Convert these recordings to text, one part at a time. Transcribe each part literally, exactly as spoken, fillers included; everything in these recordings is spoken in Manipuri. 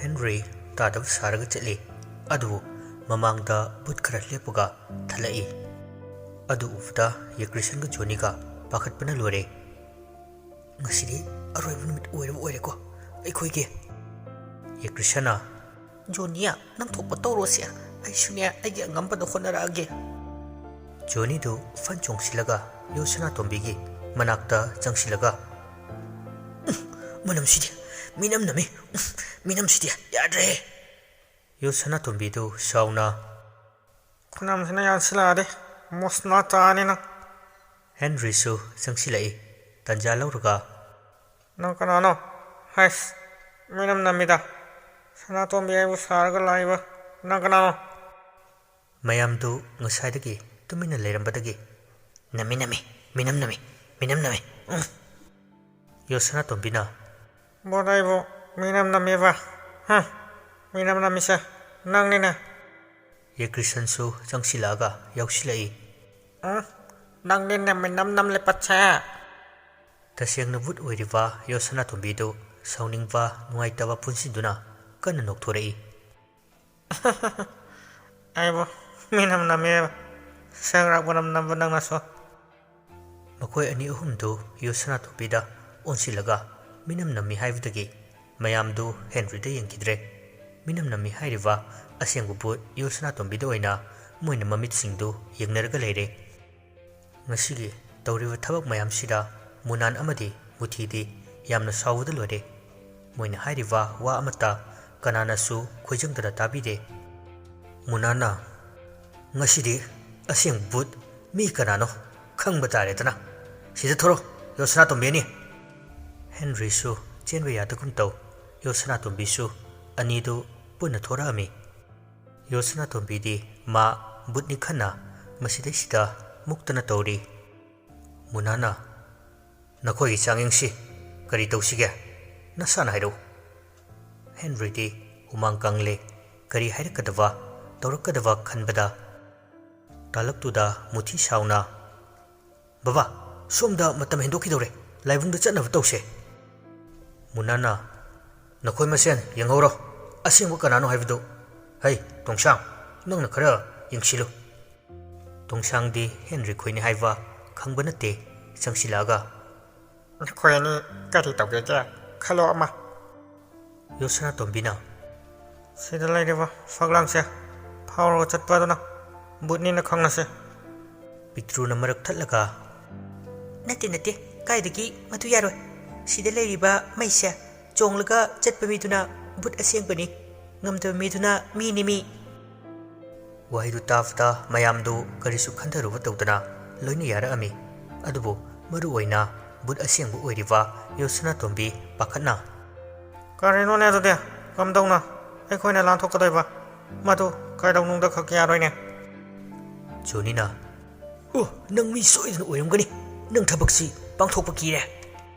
ꯍꯦꯟꯔꯤ ꯇꯥꯗꯕ ꯁꯥꯔꯒ ꯆꯠꯂꯤ꯫ ꯑꯗꯨꯕꯨ ꯃꯃꯥꯡꯗ ꯕꯨꯠ ꯈꯔ ꯂꯦꯞꯄꯒ ꯊꯠꯂꯛꯏ꯫ ꯑꯗꯨ ꯎꯕꯗ ꯌꯦꯀ꯭ꯔꯤꯁꯟꯒ ꯖꯣꯅꯤꯒ ꯄꯥꯈꯠꯄꯅ ꯂꯣꯏꯔꯦ꯫ "ꯉꯁꯤꯗꯤ ꯑꯔꯣꯏꯕ ꯅꯨꯃꯤꯠ ꯑꯣꯏꯔꯕ ꯑꯣꯏꯔꯦꯀꯣ ꯑꯩꯈꯣꯏꯒꯤ?" ꯌꯦꯀ꯭ꯔꯤꯁꯟꯅ, "ꯖꯣꯅꯤꯌꯥ, ꯅꯪ ꯊꯣꯛꯄ ꯇꯧꯔꯣꯁꯦ, ꯑꯩꯁꯨꯅꯦ ꯑꯩꯒꯤ ꯑꯉꯝꯕꯗ ꯍꯣꯠꯅꯔꯛꯑꯒꯦ"꯫ ꯖꯣꯅꯤꯗꯨ ꯐꯟ ꯆꯣꯡꯁꯤꯜꯂꯒ ꯌꯣ ꯁꯅꯥꯇꯣꯝꯕꯤꯒꯤ ꯃꯅꯥꯛꯇ ꯆꯪꯁꯤꯜꯂꯒ, "ꯎꯝ, ꯃꯅꯝꯁꯤꯗꯤ, ꯃꯤꯅꯝ ꯅꯝꯃꯤ, ꯎꯝ, ꯃꯤꯅꯝꯁꯤꯗꯤ ꯌꯥꯗ꯭ꯔꯦ"꯫ ꯌꯣ ꯁꯅꯥꯇꯣꯝꯕꯤꯗꯨ ꯁꯥꯎꯅ, "ꯈꯨꯅꯝꯁꯤꯅ ꯌꯥꯟꯁꯤꯜꯂꯛꯑꯗꯤ ꯃꯨꯁꯅꯥ ꯇꯥꯅꯤ ꯅꯪ"꯫ ꯍꯦꯟꯔꯤꯁꯨ ꯆꯪꯁꯤꯜꯂꯛꯏ꯫ ꯇꯟꯖꯥ ꯂꯧꯔꯒ, "ꯅꯪ ꯀꯅꯥꯅꯣ? ꯍꯩꯁ, ꯃꯤꯅꯝ ꯅꯝꯃꯤꯗ꯫ ꯁꯅꯥꯇꯣꯝꯕꯤ ꯑꯩꯕꯨ ꯁꯥꯔꯒ ꯂꯥꯛꯏꯕ ꯅꯪ ꯀꯅꯥꯅꯣ?" ꯃꯌꯥꯝꯗꯨ ꯉꯁꯥꯏꯗꯒꯤ ꯇꯨꯃꯤꯟꯅ ꯂꯩꯔꯝꯕꯗꯒꯤ, "ꯅꯝꯃꯤ, ꯅꯝꯃꯤ, ꯃꯤꯅꯝ ꯅꯝꯃꯤ, ꯃꯤꯅꯝ ꯅꯝꯃꯤ, ꯎꯝ"꯫ ꯌꯣ ꯁꯅꯥꯇꯣꯝꯕꯤꯅ, "ꯕꯣꯠ ꯑꯩꯕꯨ ꯃꯤꯅꯝ ꯅꯝꯃꯤꯕ? ꯍꯝ, ꯃꯤꯅꯝ ꯅꯝꯃꯤꯁꯦ ꯅꯪꯅꯤꯅꯦ"꯫ ꯌꯦꯀ꯭ꯔꯤꯁꯟꯁꯨ ꯆꯪꯁꯤꯜꯂꯛꯑꯒ ꯌꯥꯎꯁꯤꯜꯂꯛꯏ꯫ "ꯎꯝ, ꯅꯪꯅꯤꯅꯦ ꯃꯤꯅꯝ ꯅꯝꯂꯤꯄꯠꯁꯦ"꯫ ꯇꯁꯦꯡꯅ ꯕꯨꯠ ꯑꯣꯏꯔꯤꯕ ꯌꯣ ꯁꯅꯥꯇꯣꯝꯕꯤꯗꯨ ꯁꯥꯎꯅꯤꯡꯕ, ꯅꯨꯡꯉꯥꯏꯇꯕ ꯄꯨꯟꯁꯤꯟꯗꯨꯅ ꯀꯟꯅ ꯅꯣꯛꯊꯣꯔꯛꯏ꯫ "ꯑꯩꯕꯨ ꯃꯤꯅꯝ ꯅꯝꯃꯦ, ꯁꯪꯒ꯭ꯔꯥꯛ ꯃꯅꯝ ꯅꯝꯕ ꯅꯪꯅꯁꯨ"꯫ ꯃꯈꯣꯏ ꯑꯅꯤ ꯑꯍꯨꯝꯗꯨ ꯌꯣ ꯁꯅꯥꯇꯣꯝꯕꯤꯗ ꯑꯣꯟꯁꯤꯜꯂꯒ ꯃꯤꯅꯝ ꯅꯝꯃꯤ ꯍꯥꯏꯕꯗꯒꯤ ꯃꯌꯥꯝꯗꯨ ꯍꯦꯟꯔꯤꯗ ꯌꯦꯡꯈꯤꯗ꯭ꯔꯦ꯫ ꯃꯤꯅꯝ ꯅꯝꯃꯤ ꯍꯥꯏꯔꯤꯕ ꯑꯁꯦꯡꯕ ꯕꯨꯠ ꯌꯣ ꯁꯅꯥꯇꯣꯝꯕꯤꯗ ꯑꯣꯏꯅ ꯃꯣꯏꯅ ꯃꯃꯤꯠꯁꯤꯡꯗꯨ ꯌꯦꯡꯅꯔꯒ ꯂꯩꯔꯦ꯫ ꯉꯁꯤꯒꯤ ꯇꯧꯔꯤꯕ ꯊꯕꯛ ꯃꯌꯥꯝꯁꯤꯗ ꯃꯨꯅꯥꯟ ꯑꯃꯗꯤ ꯃꯨꯊꯤꯗꯤ ꯌꯥꯝꯅ ꯁꯥꯎꯕꯗ ꯂꯣꯏꯔꯦ꯫ ꯃꯣꯏꯅ ꯍꯥꯏꯔꯤꯕ ꯋꯥ ꯑꯃꯠꯇ ꯀꯅꯥꯅꯁꯨ ꯈꯣꯏꯖꯪꯗꯅ ꯇꯥꯕꯤꯗꯦ꯫ ꯃꯨꯅꯥꯟꯅ, "ꯉꯁꯤꯗꯤ ꯑꯁꯦꯡꯕ ꯕꯨꯠ ꯃꯤ ꯀꯅꯥꯅꯣ ꯈꯪꯕ ꯇꯥꯔꯦꯗꯅ꯫ ꯁꯤꯗ ꯊꯣꯔꯣ, ꯌꯣ ꯁꯅꯥꯇꯣꯝꯕꯤ ꯑꯅꯤ"꯫ ꯍꯦꯟꯔꯤꯁꯨ ꯆꯦꯟꯕ ꯌꯥꯗꯒꯨꯝ ꯇꯧ꯫ ꯌꯣ ꯁꯅꯥꯇꯣꯝꯕꯤꯁꯨ ꯑꯅꯤꯗꯨ ꯄꯨꯟꯅ ꯊꯣꯔꯛꯑꯝꯃꯤ꯫ ꯌꯣ ꯁꯅꯥꯇꯣꯝꯕꯤꯗꯤ ꯃꯥ ꯕꯨꯠꯅꯤ ꯈꯟꯅ ꯃꯁꯤꯗꯩꯁꯤꯗ ꯃꯨꯛꯇꯅ ꯇꯧꯔꯤ꯫ ꯃꯨꯅꯥꯅ, "ꯅꯈꯣꯏꯒꯤ ꯆꯥꯡꯌꯦꯡꯁꯤ ꯀꯔꯤ ꯇꯧꯁꯤꯒꯦ? ꯅꯁꯥꯅ ꯍꯥꯏꯔꯛꯎ"꯫ ꯍꯦꯟꯔꯤꯗꯤ ꯍꯨꯃꯥꯡ ꯀꯪꯂꯦ꯫ ꯀꯔꯤ ꯍꯥꯏꯔꯛꯀꯗꯕ, ꯇꯧꯔꯛꯀꯗꯕ ꯈꯟꯕꯗ ꯇꯥꯂꯛꯇꯨꯗ ꯃꯨꯊꯤ ꯁꯥꯎꯅ, "ꯕꯕꯥ, ꯁꯣꯝꯗ ꯃꯇꯝ ꯍꯦꯟꯗꯣꯛꯈꯤꯗꯧꯔꯦ, ꯂꯥꯏꯕꯨꯡꯗ ꯆꯠꯅꯕ ꯇꯧꯁꯦ"꯫ ꯃꯨꯅꯥꯅ, "ꯅꯈꯣꯏ ꯃꯁꯦꯟ ꯌꯦꯡꯍꯧꯔꯣ, "ꯑꯁꯦꯡꯕ ꯀꯅꯥꯅꯣ ꯍꯥꯏꯕꯗꯨ? ꯍꯩ, ꯇꯣꯡꯁꯥꯡ, ꯅꯪꯅ ꯈꯔ ꯌꯦꯡꯁꯤꯜꯂꯨ꯫" ꯇꯣꯡꯁꯥꯡꯗꯤ ꯍꯦꯟꯔꯤ ꯈꯣꯏꯅꯤ ꯍꯥꯏꯕ ꯈꯪꯕ ꯅꯠꯇꯦ꯫ ꯆꯪꯁꯤꯜꯂꯛꯑꯒ, "ꯅꯈꯣꯏ ꯑꯅꯤ ꯀꯔꯤ ꯇꯧꯒꯦꯒꯦ? ꯈꯜꯂꯣ ꯑꯃ꯫" ꯌꯣꯁꯅꯥꯇꯣꯝꯕꯤꯅ, "ꯁꯤꯗ ꯂꯩꯔꯤꯕ ꯐꯛꯂꯥꯡꯁꯦ ꯐꯥꯎꯔꯒ ꯆꯠꯄ ꯑꯗꯨꯅ ꯕꯨꯠꯅꯤꯅ ꯈꯪꯅꯁꯦ꯫" ꯄꯤꯛꯇ꯭ꯔꯨꯅ ꯃꯔꯛ ꯊꯠꯂꯒ, "ꯅꯠꯇꯦ, ꯅꯠꯇꯦ, ꯀꯥꯏꯗꯒꯤ ꯃꯗꯨ ꯌꯥꯔꯣꯏ꯫ ꯁꯤꯗ ꯂꯩꯔꯤꯕ ꯃꯩꯁꯦ ꯆꯣꯡꯂꯒ ꯆꯠꯄ ꯃꯤꯗꯨꯅ ꯕꯨꯠ ꯑꯁꯦꯡꯕꯅꯤ, ꯉꯝꯗꯕ ꯃꯤꯗꯨꯅ ꯃꯤꯅꯤ ꯃꯤ꯫" ꯋꯥꯍꯩꯗꯨ ꯇꯥꯕꯗ ꯃꯌꯥꯝꯗꯨ ꯀꯔꯤꯁꯨ ꯈꯟꯊꯔꯨꯕ ꯇꯧꯗꯅ ꯂꯣꯏꯅ ꯌꯥꯔꯛꯑꯝꯃꯤ꯫ ꯑꯗꯨꯕꯨ ꯃꯔꯨ ꯑꯣꯏꯅ ꯕꯨꯠ ꯑꯁꯦꯡꯕ ꯑꯣꯏꯔꯤꯕ ꯌꯣꯁꯅꯥꯇꯣꯝꯕꯤ ꯄꯥꯈꯠꯅ, "ꯀꯔꯤꯅꯣꯅꯦ ꯑꯗꯨꯗꯤ? ꯀꯝꯗꯧꯅ ꯑꯩꯈꯣꯏꯅ ꯂꯥꯟꯊꯣꯛꯀꯗꯣꯏꯕ? ꯃꯗꯨ ꯀꯩꯗꯧꯅꯨꯡꯗ ꯈꯛ ꯌꯥꯔꯣꯏꯅꯦ꯫" ꯖꯣꯅꯤꯅ, "ꯑꯣ, ꯅꯪ ꯃꯤ ꯁꯣꯏꯗꯅ ꯑꯣꯏꯔꯝꯒꯅꯤ꯫ ꯅꯪ ꯊꯕꯛꯁꯤ ꯄꯥꯡꯊꯣꯛꯄ ꯀꯤꯔꯦ꯫"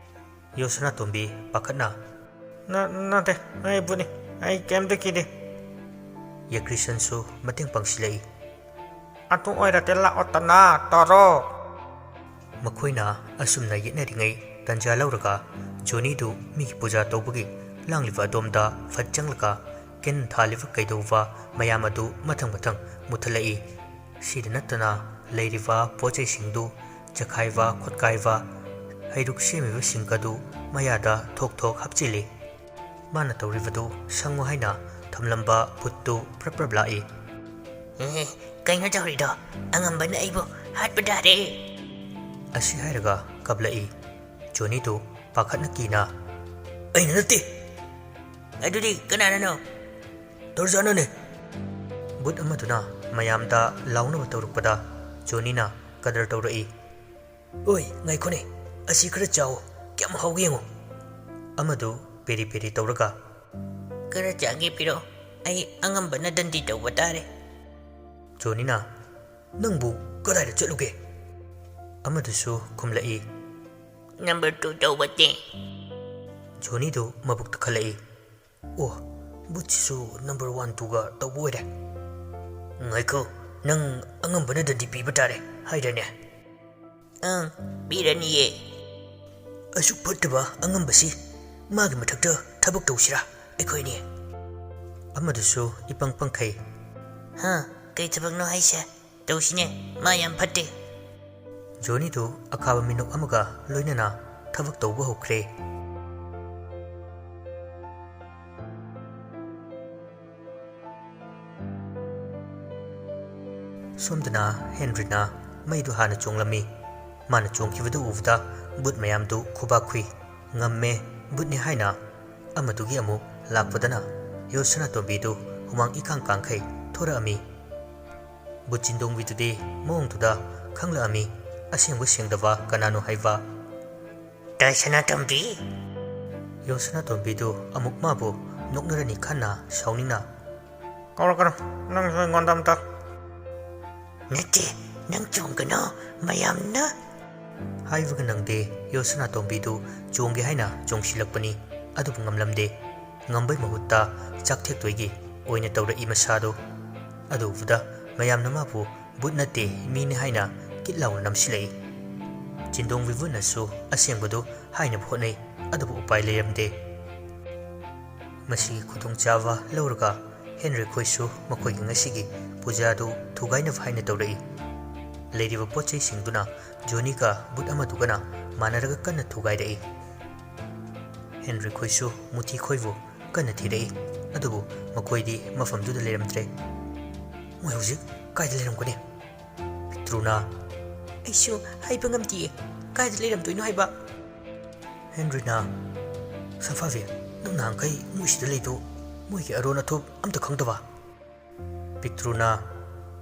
ꯌꯣꯁꯅꯥꯇꯣꯝꯕꯤ ꯄꯥꯈꯠꯅ, "ꯅ-, ꯅꯠꯇꯦ, ꯑꯩ ꯕꯨꯠꯅꯤ꯫ ꯑꯩ ꯀꯩꯝꯇ ꯀꯤꯗꯦ꯫" ꯌꯥꯀ꯭ꯔꯤꯁꯟꯁꯨ ꯃꯇꯦꯡ ꯄꯥꯡꯁꯤꯜꯂꯛꯏ꯫ "ꯑꯗꯨ ꯑꯣꯏꯔꯗꯤ ꯂꯥꯛꯑꯣꯗꯅ, ꯇꯣꯔꯣ꯫" ꯃꯈꯣꯏꯅ ꯑꯁꯨꯝꯅ ꯌꯦꯠꯅꯔꯤꯉꯩ ꯇꯟꯖꯥ ꯂꯧꯔꯒ ꯖꯣꯅꯤꯗꯨ ꯃꯤꯒꯤ ꯄꯨꯖꯥ ꯇꯧꯕꯒꯤ ꯂꯥꯡꯂꯤꯕ ꯑꯗꯣꯝꯗ ꯐꯠ ꯆꯪꯂꯒ ꯀꯦꯟ ꯊꯥꯜꯂꯤꯕ ꯀꯩꯗꯧꯕ ꯃꯌꯥꯝ ꯑꯗꯨ ꯃꯊꯪ ꯃꯊꯪ ꯃꯨꯊꯠꯂꯛꯏ꯫ ꯁꯤꯗ ꯅꯠꯇꯅ ꯂꯩꯔꯤꯕ ꯄꯣꯠ ꯆꯩꯁꯤꯡꯗꯨ ꯆꯈꯥꯏꯕ ꯈꯣꯠꯀꯥꯏꯕ, ꯍꯩꯔꯨꯛ ꯁꯦꯝꯃꯤꯕꯁꯤꯡ ꯑꯗꯨ ꯃꯌꯥꯗ ꯊꯣꯛ ꯊꯣꯛ ꯍꯥꯞꯆꯤꯜꯂꯤ꯫ ꯃꯥꯅ ꯇꯧꯔꯤꯕꯗꯨ ꯁꯪꯉꯨ ꯍꯥꯏꯅ ꯊꯝꯂꯝꯕ ꯕꯨꯠꯇꯨ ꯄ꯭ꯔꯞ ꯄ꯭ꯔꯞ ꯂꯥꯛꯏ꯫ "ꯑꯦ, ꯀꯩꯅꯣ ꯇꯧꯔꯤꯗꯣ? ꯑꯉꯝꯕꯅ ꯑꯩꯕꯨ ꯍꯥꯠꯄ ꯇꯥꯔꯦ!" ꯑꯁꯤ ꯍꯥꯏꯔꯒ ꯀꯞꯂꯛꯏ꯫ ꯖꯣꯅꯤꯗꯨ ꯄꯥꯈꯠꯅ ꯀꯤꯅ, "ꯑꯩꯅ ꯅꯠꯇꯦ!" "ꯑꯗꯨꯗꯤ ꯀꯅꯥꯅꯅꯣ?" "ꯇꯔꯖꯥꯅꯅꯦ!" ꯕꯨꯠ ꯑꯃꯗꯨꯅ ꯃꯌꯥꯝꯗ ꯂꯥꯎꯅꯕ ꯇꯧꯔꯛꯄꯗ ꯖꯣꯅꯤꯅ ꯀꯗꯔ ꯇꯧꯔꯛꯏ꯫ "ꯑꯣꯏ, ꯉꯥꯏꯈꯣꯅꯦ, ꯑꯁꯤ ꯈꯔ ꯆꯥꯎ, ꯀꯌꯥꯝ ꯍꯥꯎꯒꯦ ꯌꯦꯡꯉꯨ꯫" ꯑꯃꯗꯨ ꯄꯦꯔꯤ ꯄꯦꯔꯤ ꯇꯧꯔꯒ, "ꯈꯔ ꯆꯥꯒꯦ ꯄꯤꯔꯛꯑꯣ, ꯑꯩ ꯑꯉꯝꯕꯅ ꯗꯟꯗꯤ ꯇꯧꯕ ꯇꯥꯔꯦ꯫" ꯖꯣꯅꯤꯅ, "ꯅꯪꯕꯨ ꯀꯗꯥꯏꯗ ꯆꯠꯂꯨꯒꯦ?" ꯑꯃꯗꯨꯁꯨ ꯈꯨꯝꯂꯛꯏ, "ꯅꯝꯕꯔ ꯇꯨ ꯇꯧꯕ ꯇꯦ꯫" ꯖꯣꯅꯤꯗꯨ ꯃꯕꯨꯛꯇ ꯈꯜꯂꯛꯏ, "ꯑꯣ, ꯕꯨꯠꯁꯤꯁꯨ ꯅꯝꯕꯔ ꯋꯥꯟ ꯇꯨꯒ ꯇꯧꯕ ꯑꯣꯏꯔꯦ꯫ ꯉꯥꯏꯈꯣ, ꯅꯪ ꯑꯉꯝꯕꯅ ꯗꯟꯗꯤ ꯄꯤꯕ ꯇꯥꯔꯦ ꯍꯥꯏꯔꯅꯦ?" "ꯑꯪ, ꯄꯤꯔꯅꯤꯌꯦ꯫" "ꯑꯁꯨꯛ ꯐꯠꯇꯕ ꯑꯉꯝꯕꯁꯤ, ꯃꯥꯒꯤ ꯃꯊꯛꯇ ꯊꯕꯛ ꯇꯧꯁꯤꯔꯥ ꯑꯩꯈꯣꯏꯅꯤ?" ꯑꯃꯗꯨꯁꯨ ꯏꯄꯪ ꯄꯪꯈꯩ꯫ "ꯍꯥ? ꯀꯩ ꯊꯕꯛꯅꯣ ꯍꯥꯏꯁꯦ? ꯇꯧꯁꯤꯅꯦ, ꯃꯥ ꯌꯥꯝ ꯐꯠꯇꯦ꯫" ꯖꯣꯅꯤꯗꯨ ꯑꯈꯥꯕ ꯃꯤꯅꯣꯛ ꯑꯃꯒ ꯂꯣꯏꯅꯅ ꯊꯕꯛ ꯇꯧꯕ ꯍꯧꯈ꯭ꯔꯦ꯫ ꯁꯣꯝꯗꯅ ꯍꯦꯟꯔꯤꯅ ꯃꯩꯗꯨ ꯍꯥꯟꯅ ꯆꯣꯡꯂꯝꯃꯤ꯫ ꯃꯥꯅ ꯆꯣꯡꯈꯤꯕꯗꯨ ꯎꯕꯗ ꯕꯨꯠ ꯃꯌꯥꯝꯗꯨ ꯈꯨꯕꯥꯛ ꯈꯨꯏ꯫ ꯉꯝꯃꯦ, ꯕꯨꯠꯅꯤ ꯍꯥꯏꯅ ꯑꯃꯗꯨꯒꯤ ꯑꯃꯨꯛ ꯂꯥꯛꯄꯗꯅ ꯌꯣ ꯁꯅꯥꯇꯣꯝꯕꯤꯗꯨ ꯍꯨꯃꯥꯡ ꯏꯀꯥꯡ ꯀꯥꯡꯈꯩ ꯊꯣꯔꯛꯑꯝꯃꯤ꯫ ꯕꯨꯠ ꯆꯤꯟꯗꯣꯡꯕꯤꯗꯨꯗꯤ ꯃꯑꯣꯡꯗꯨꯗ ꯈꯪꯂꯛꯑꯝꯃꯤ, ꯑꯁꯦꯡꯕ ꯁꯦꯡꯗꯕ ꯀꯅꯥꯅꯣ ꯍꯥꯏꯕ꯫ "ꯇꯥꯏ ꯁꯅꯥꯇꯣꯝꯕꯤ!" ꯌꯣ ꯁꯅꯥꯇꯣꯝꯕꯤꯗꯨ ꯑꯃꯨꯛ ꯃꯥꯕꯨ ꯅꯣꯛꯅꯔꯅꯤ ꯈꯟꯅ ꯁꯥꯎꯅꯤꯡꯅ, "ꯀꯧꯔꯛꯀꯅꯨ, ꯅꯪꯁꯨ ꯑꯩꯉꯣꯟꯗ ꯑꯝꯇ꯫" "ꯅꯠꯇꯦ, ꯅꯪ ꯆꯣꯡꯒꯅꯣ, ꯃꯌꯥꯝꯅ꯫" ꯍꯥꯏꯕꯒ ꯅꯪꯗꯦ, ꯌꯣ ꯁꯅꯥꯇꯣꯝꯕꯤꯗꯨ ꯆꯣꯡꯒꯦ ꯍꯥꯏꯅ ꯆꯣꯡꯁꯤꯜꯂꯛꯄꯅꯤ, ꯑꯗꯨꯕꯨ ꯉꯝꯂꯝꯗꯦ꯫ ꯉꯝꯕꯩ ꯃꯍꯨꯠꯇ ꯆꯥꯛꯊꯦꯛꯇꯣꯏꯒꯤ ꯑꯣꯏꯅ ꯇꯧꯔꯛꯏ ꯃꯁꯥꯗꯨ꯫ ꯑꯗꯨ ꯎꯕꯗ ꯃꯌꯥꯝꯅ ꯃꯥꯕꯨ ꯕꯨꯠ ꯅꯠꯇꯦ, ꯃꯤꯅꯤ ꯍꯥꯏꯅ ꯀꯤꯠ ꯂꯥꯎꯅ ꯅꯝꯁꯤꯜꯂꯛꯏ꯫ ꯆꯤꯟꯗꯣꯡꯕꯤ ꯕꯨꯠꯅꯁꯨ ꯑꯁꯦꯡꯕꯗꯨ ꯍꯥꯏꯅꯕ ꯍꯣꯠꯅꯩ, ꯑꯗꯨꯕꯨ ꯎꯄꯥꯏ ꯂꯩꯔꯝꯗꯦ꯫ ꯃꯁꯤꯒꯤ ꯈꯨꯗꯣꯡꯆꯥꯕ ꯂꯧꯔꯒ ꯍꯦꯟꯔꯤ ꯈꯣꯏꯁꯨ ꯃꯈꯣꯏꯒꯤ ꯉꯁꯤꯒꯤ ꯄꯨꯖꯥꯗꯨ ꯊꯨꯒꯥꯏꯅꯕ ꯍꯥꯏꯅ ꯇꯧꯔꯛꯏ꯫ ꯂꯩꯔꯤꯕ ꯄꯣꯠ ꯆꯩꯁꯤꯡꯗꯨꯅ ꯖꯣꯅꯤꯒ ꯕꯨꯠ ꯑꯃꯗꯨꯒꯅ ꯃꯥꯟꯅꯔꯒ ꯀꯟꯅ ꯊꯨꯒꯥꯏꯔꯛꯏ꯫ ꯍꯦꯟꯔꯤ ꯈꯣꯏꯁꯨ ꯃꯨꯊꯤ ꯈꯣꯏꯕꯨ ꯀꯟꯅ ꯊꯤꯔꯛꯏ, ꯑꯗꯨꯕꯨ ꯃꯈꯣꯏꯗꯤ ꯃꯐꯝꯗꯨꯗ ꯂꯩꯔꯝꯗ꯭ꯔꯦ꯫ "ꯃꯣꯏ ꯍꯧꯖꯤꯛ ꯀꯥꯏꯗ ꯂꯩꯔꯝꯒꯅꯤ?" ꯄꯤꯛꯇ꯭ꯔꯨꯅ, "ꯑꯩꯁꯨ ꯍꯥꯏꯕ ꯉꯝꯗꯤꯌꯦ, ꯀꯥꯏꯗ ꯂꯩꯔꯝꯗꯣꯏꯅꯣ ꯍꯥꯏꯕ꯫" ꯍꯦꯟꯔꯤꯅ, "ꯁꯝꯐꯥꯕꯤ, ꯅꯪ ꯅꯍꯥꯟꯈꯩ ꯃꯣꯏꯁꯤꯗ ꯂꯩꯗꯣ ꯃꯣꯏꯒꯤ ꯑꯔꯣꯟ ꯑꯊꯨꯞ ꯑꯝꯇ ꯈꯪꯗꯕ?" ꯄꯤꯛꯇ꯭ꯔꯨꯅ,